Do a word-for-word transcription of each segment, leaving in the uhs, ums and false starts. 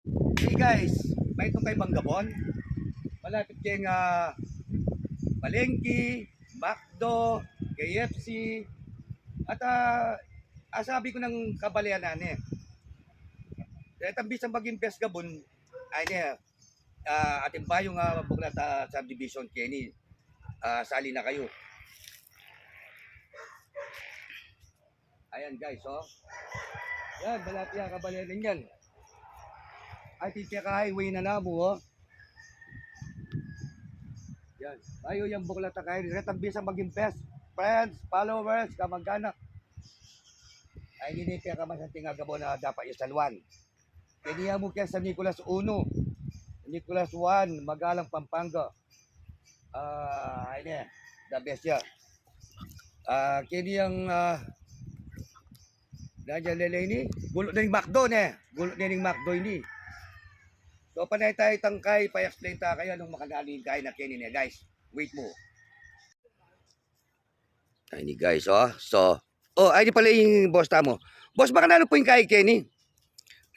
Hey guys, maitang kay Bangabon. Malapit keng, ah, palengke, McDo, K F C, at, ah, ah, sabi ku neng kabalean ne. Kaya tambis ang maging best gabun, ay ne, ah, atin bayung, ah, buklat, ah, subdivision keni. Ah, sali na kayu. Ayan guys, o. Yan, malapit ya kabalean yan. Ay, atin kaya highway na namu, o. Yan. Bayu yang buklat a keni. Kaya tambis ang maging best friends, followers, kamag-anak. Ay, ini kaya kamasanting a gabun a dapat isaluan. Keni ya mu keng San Nicolas uno, Nicolas one, Magalang, Pampanga. Ah, ini, the best ya. Ah, keni yang, ah, nandiyan lele ini, gulu na ning McDo ne. Gulu na ning McDo ini. So, panay tayu tangkay, pa-explain ta kayu nung makananu ing keni ne, guys. Wait mu. Ay, ini guys, o. So, o, ay, ini pala ing boss tamu. Boss, makananu pu ing keni?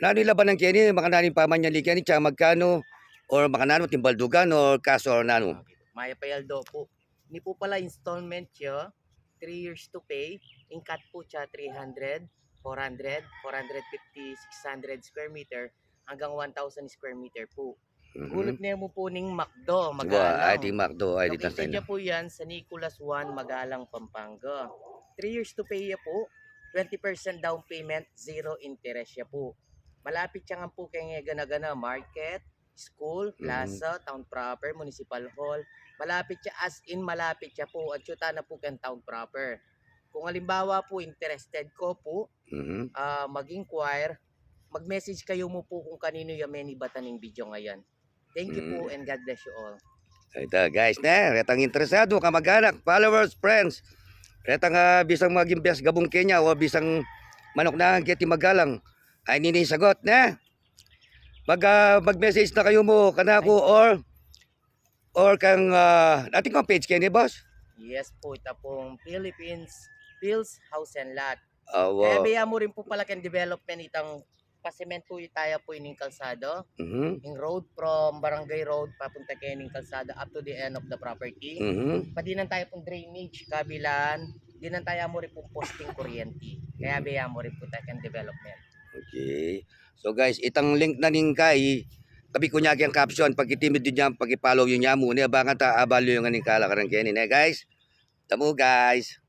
Nanu ing labanan keni? Makananu ing pamanyalan keni? Tsaka magkanu? Or makananu, atin baldugan or cash or nanu? Mayap a aldo pu. Ini pu pala installment ya, three years to pay. Ing cut pu tsaka three hundred, four hundred, four hundred fifty, six hundred square meter, hanggang one thousand square meter pu. Mhm. Gulu ne mu pu ning McDo, Magalang. Ay, atin McDo, ay, atin Located ya pu yan sa Nicolas one, Magalang, Pampanga. Three years to pay ya pu, twenty percent down payment, zero interest ya pu. Malapit ya ngan pu keng gana-gana, market, school, plaza, town proper, municipal hall. Malapit ya, as in malapit ya pu. Atsu ta na pu keng town proper. Kung halimbawa pu, interested kayu pu, Mhm. ah, mag-inquire, mag-message kayu mu pu kung kaninu ya menibatan ning video ngayan. Thank you pu and God bless you all. Ita, guys, ne, retang interesado, kamag-anak, followers, friends. Retang, ah, bisang maging best gabung keni o bisang manuk na keti Magalang. Ay, ini ing sagut, ne? Mag, ah, mag-message na kayu mu kanaku or, or kang, ah, atin kang page keni, boss? Yes pu, ita pung Philippines Phil's House and Lot. Awa. Kaya baya mu rin pu pala keng development itang pa-cement pu, itaya pu ining kalsada. Mhm. Ing road from Barangay Road papunta kening kalsada up to the end of the property. Mhm. Padinan taya pung drainage, kabilan, dinan taya mu rin pung posting kuryente. Kaya baya mu rin pu taya keng development. Okay. So guys, itang link na ning keni, tabi ku ne keng caption, pagkitimid yu ne, paki-follow yu ne mu, ne, abangan ta, abalu yu ngan ing kalakaran keni, ne, guys. Tamu, guys.